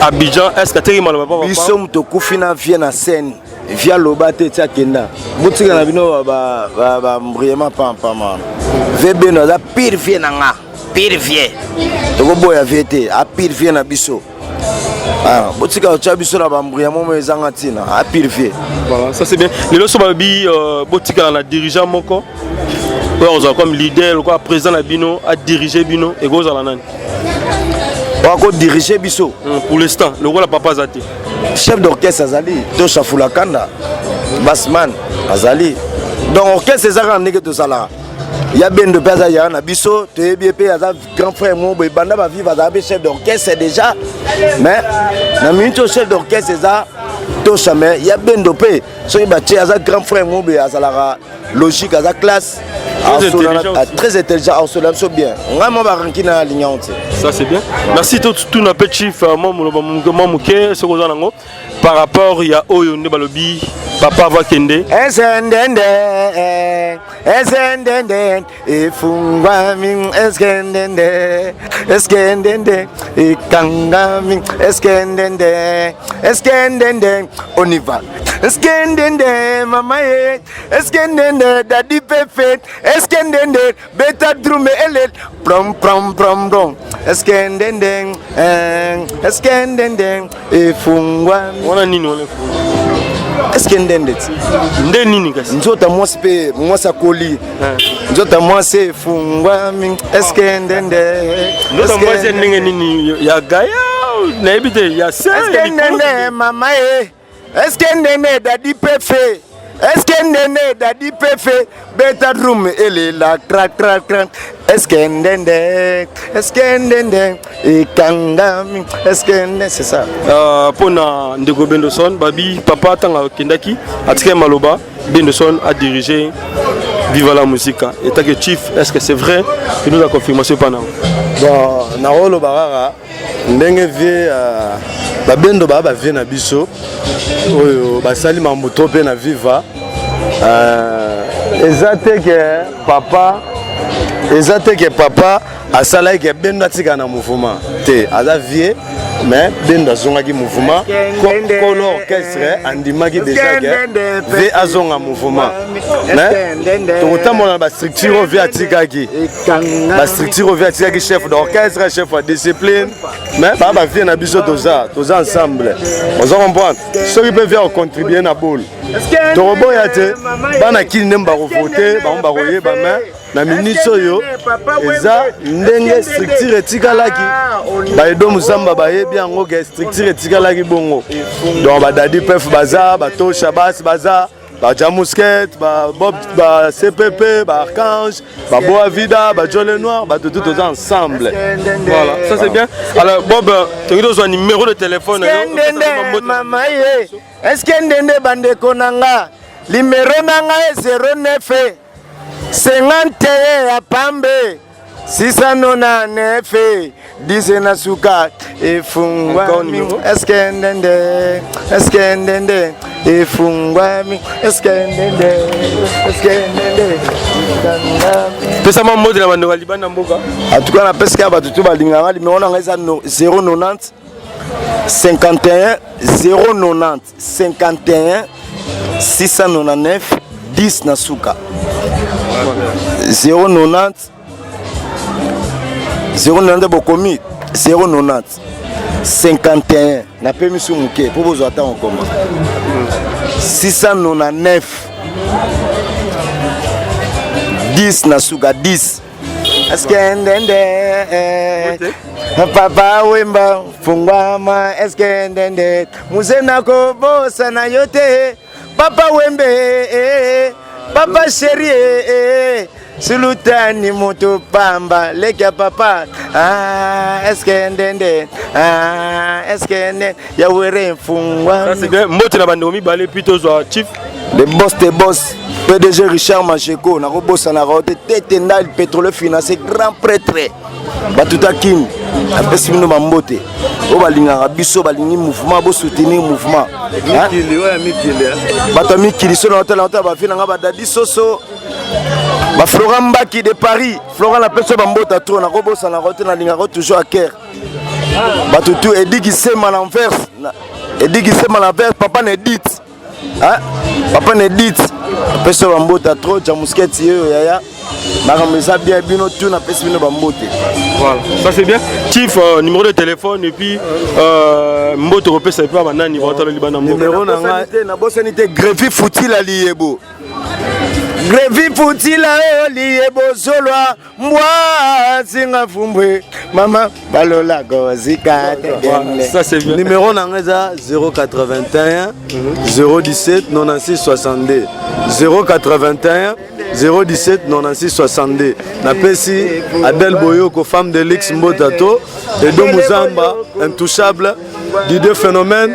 Abidjan, est ce que ateki maloba papa? Biso moto okufi na vie na scène via loba te ti akenda, botika na bino bambriema pampama. Vie beno aza pire vie na nga, pire vie, tokoboya vie te, apire vie na biso. Ah, botika otya biso na bambria momo ezanga ntina, apire vie. Voilà, ça c'est bien. Lelo so balobi botikala na dirigeant moko oyo akozala comme leader lokola président na bino, adirige bino, ekozala nani? Oyo akodirige biso pour l'instant lokola papa aza te? Chef d'orchestre azali Tosha Fulakanda, basman azali, donc orchestre eza kaka ndenge tozalaka. Ya Bendo mpe aza yaya na biso, toyebi ye mpe aza grand frère moko boye, banda bavive azala mpe chef d'orchestre déjà, mais na minute oyo chef d'orchestre eza Tosha, mais ya Bendo mpe soki batie aza grand frère moko boye, azalaka logique, aza classe, très intelligent, asola biso bien. Ngai mwa baranki na alingi yango te. Ça c'est bien, merci. Tuna mpe chief mwa moloba mwa moke soki oza nango par rapport ya oyo nde balobi papa ava kende. Esendende esendende efungwami, eskendende eskendende ekangami, eskendende eskendende on y va, eskendende mama ye, eskendende dadi pepe, eskendende beta drume ele prom prom prom prom, eskendende eskendende efungwami. Wana nini wana efungwami? Eske ndende ti nde nini kasi? Nzoto mwasi mpe mwasi akoli, nzoto mwasi efungwami, eske ndende. Nzoto mwasi ya ndenge nini? Ya gaya nayebi te, ya se. Eske ndende mama ye, eske ndende dadi pefe, eske ndende dadi pefe beta drum elela kra kra kra, eske ndende eske ndende ekangami, eske nde c'est ça. Mpona ndeko Bendoson, babi papa ntango akendaki atikaki maloba Bendoson a dirigé Viva la Musica etake chief, est ce que c'est vrai? Que nous a confirmation pana. Bon, nakoloba kaka ndenge vie babendo baa bavie na biso oyo basali mambo to mpe na Viva, eza te ke papa, eza te ke papa asalaki ke Bendo atika na mouvement te, aza vie, mais Bendo azongaki mouvement, kolo orchestre andimaki déjà ke vie azonga mouvement, mais tokotambola na bastructure oyo vie atikaki, bastructure oyo vie atikaki, chef d'orchestre, chef ya discipline, mais baa bavie na biso, toza ensemble, oza comprendre. Soki mpe vie akocontribue na bole, tokoboya te, bana kini nde bakovote bango bakoyeba, mais na minute oyo eza nde ndenge structure etikalaki, baedo Muzamba bayebi yango ke structure etikalaki bongo. Donc badadi pef baza, batosha basi baza, bajamusket, babob, ba CPP, baarchange, baboa vida, bajole noir, bato tout toza ensemble. Voilà, ça c'est bien. Alors Bob, toki tozwa numéro de téléphone. Ndende mama ye, eske ndende bandeko na nga, limero na nga e 09 51 ya pambe 699 10 na suka efungwami. Eske ndende, eske ndende efungwami, eske ndende, eske ndende. Pesa mwa mbote na bandeko ya libanda mboka. En tout cas, napesika ya bato to balingaka, limero na ngai eza 090 51 090 51 699 10 na suka, 090 090, bokomi 090 51, napemi su moke mpo bozwa ntango koma 699 10 na suka 10. Eske ndende Papa Wemba fungwama, eske ndende muze nakobosana yo te, Papa Wembe, papa chéri, sulutani moto pamba leki ya papa. Ah, eske ndende, ah, eske ndende ya were mfungwa. Ça c'est bien. Mbote na bandeko mibale, puis tozwa chief. Le boss de boss, PDG Richard Macheko, nakobosanaka yo te. Tete Ndal, pétrole financier, grand prêtre, batuta kini, apesi bino bambote oyo balingaka biso, balingi mouvement, bosoutenir mouvement. Bato ya mikili so naotala otala bavi nanga, badadi soso, baflorent Mbaki de Paris. Florent, napesi yo bambota trop, nakobosanaka yo te, nalingaka yo toujours à cœur. Bato tu Ediki Sema na Anvers, Ediki Sema na Anvers, papa na Edith, hein? Papa na Edith, napesi yo bambota trop. Jamusketi oyo yaya, makambo eza bien, bino tu napesi bino bambote. Voilà, ça c'est bien. Chief, numéro de téléphone et puis mbote kopesa epa banani baotala libanda mboka. Numéro na ngai, nabosani te, Grevi Futila Liyebo, Grevi Futila oyo Liyebo zolwa mbwa singa fumbwe mama balola kozika. Ça c'est bien. Numéro na ngai eza 081 017 96 62, 081 017 96 62. Napesi Adel Boyoko, femme de luxe, mbota to Edo Muzamba, intouchable Didier Phénomène,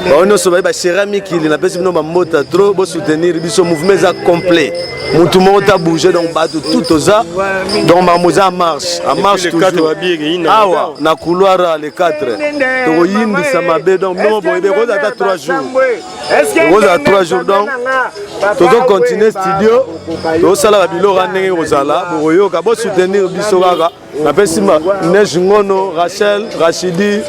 bango nyonso baye bashera mikili, napesi bino bambota trop. Bosoutenir biso, mouvement eza complet, motu moko ta bouge, donc bato tout toza, donc makambo eza en marche, en marche toujours. Awa na couloir le 4 tokoyindisa mabe, donc bino boyebi ekozala ata 3 jours, ekozala 3 jours. Donc tozocontinue studio, tozosala babiloko ya ndenge kozala, bokoyoka, bosoutenir biso kaka. Napesi Neige Ngono, Rachel, Rachidi,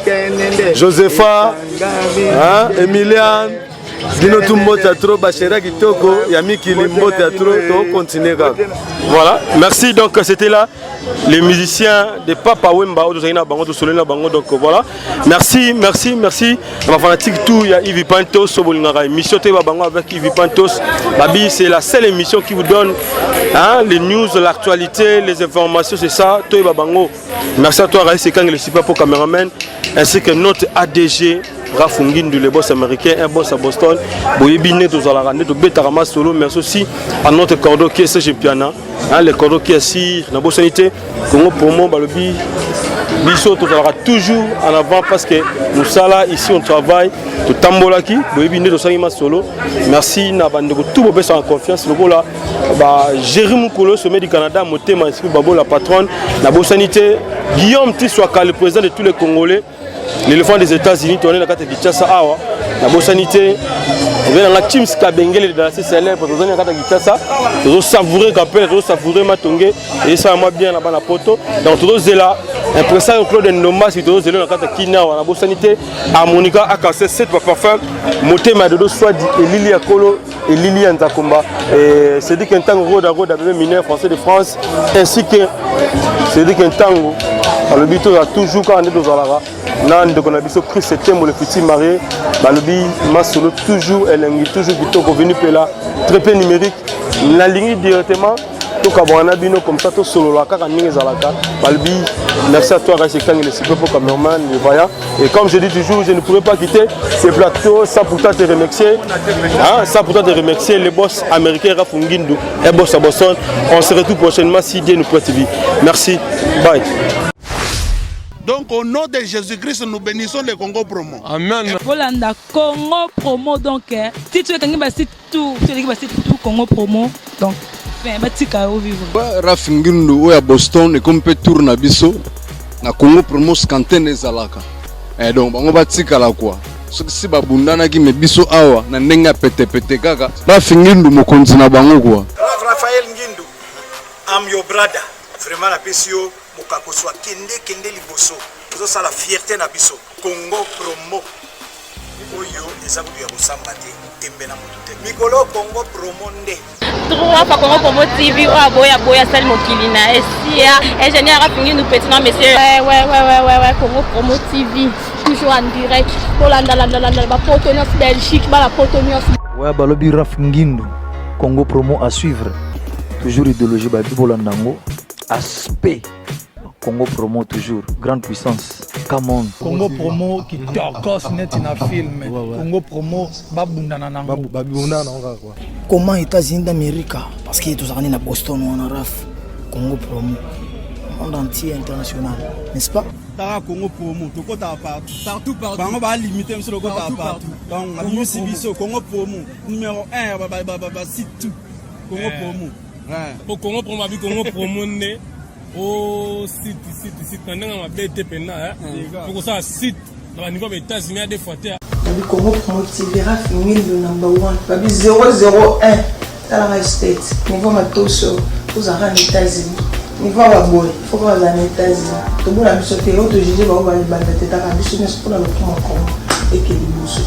Josepha, hein, Emiliane, bino tu mbote ya trop, bashera kitoko ya mikili, mbote ya trop, tokontinue kaka. Voilà, merci. Donc c'était là les musiciens de Papa Wemba, oyo tozalaki na bango, tosololi na bango. Donc voilà, merci, merci, merci na bafanatique tout ya Yves Pantos oyo bolingaka émission toyeba bango avec Yves Pantos. Babi, c'est la seule émission qui vous donne, hein, les news, l'actualité, les informations, c'est ça, toyeba bango. Merci à toi Raïs Ekang, le super pour caméraman, ainsi que notre ADG Raf Ngindu, le boss américain, un boss à Boston. Boyebi nde tozalaka, nde tobetaka masolo. Merci aussi à notre cordeau qui est Serge Piana, hein, le cordeau qui est sir, nabosani te Congo Promo. Balobi biso tozalaka toujours en avant parce que mosala ici on travaille, totambolaki, boyebi nde tosangi masolo. Merci na bandeko tout bopesaka confiance lokola ba Géri Mukolo, sommet du Canada, motema esprit babola patronne. Nabosani te Guillaume Tiswaka, le président de tous les Congolais, l'éléphant des États-Unis, toane na kati ya Kinshasa awa. Nabosani te ebe nanga Chims Kabengele dans la célèbre, tozali na kati ya Kinshasa, tozosavoure kapele, tozosavoure matonge, ezosala mwa bien na bana poto. Donc tozozela impresario Claude Ndombasi, tozozela na kati ya Kini awa. Nabosani te Harmonica Akase 7 baparfum, motema ya Dodo Swadi, elili ya kolo, elili ya Nzakomba, Cédric Ntango, Roda Roda, bébé mineur français de France, ainsi que Cédric Ntango. Balobi tozala toujours kaka nde tozalaka na ndeko na biso Chris Tembo, le futur marié. Balobi masolo toujours elengi, toujours kitoko, venu mpela très peu numérique. Nalingi directement Tokabwana na bino comme ça, tosolola kaka ndenge ezalaka. Balobi merci à toi, Raïs Ekangi, le super pro cameraman, le voyant. Et comme je dis toujours, je ne pourrais pas quitter ce plateau sans pourtant te remercier, hein, sans pourtant te remercier, le boss américain Raph Ngindu et boss à Boston. On se retrouve prochainement si Dieu nous prête vie. Merci, bye. Donc au nom de Jésus-Christ, nous bénissons le Congo Promo. Amen. Bolanda Congo Promo, donc titre ekangi basite tout, eleki basite tout, Congo Promo, donc fin batika yo vivre. Raf Ngindu oyo ya Boston, ekomi mpe tour na biso na Congo Promo Scantene ezalaka. Donc bango batikala kwa soki si babundanaki, me biso awa na ndenge ya petepete kaka. Raf Ngindu mokonzi na bango kwa. Raphaël Ngindu, I'm your brother. Vraiment napesi yo mokakoso, akende kende liboso, ozosala fierté na biso. Congo Promo oyo eza kutu ya kosamba te, tembe na motu te, mikolo Congo Promo nde. Trois fois Congo Promo TV, oyo aboya aboya asali mokili na esia. Ingénieur Afingi nous, petit non monsieur. Ouais, Congo Promo TV toujours en direct. Tolandalandalandala bapoto nyonso, Belgique, bana poto nyonso. Ouais, balobi Raf Ngindu, Congo Promo à suivre toujours, idéologie babi bolanda yango, aspect Congo Promo toujours, grande puissance, come on. Congo Promo kitokos neti na film. Congo Promo babundana nango. Babundana nango kaka quoi. Comment États-Unis d'Amérique, parce que tozalaka nde na Boston wana. Raf, Congo Promo, monde entier, international, n'est-ce pas? Taka Congo Promo, tokotaka partout. Partout, partout. Bango balimite biso, tokotaka partout. Donc abimisi biso Congo Promo numéro 1, basite tout, Congo Promo. Po Congo Promo abi Congo Promo nde o site site site na ndenge mabe te mpenza, po kosala site na baniveau ya Baétats-Unis ya deux fois te. Babi Congo Promo TV, Raf Ngindu number 1, babi 001. Talaka state niveau matoso, ozalaka na États-Unis, niveau ya baboye, faut bazala na États-Unis. Tobona biso te oyo tojuge bango balibanda te, taka biso nyonso mpona lokuma Congo eke liboso.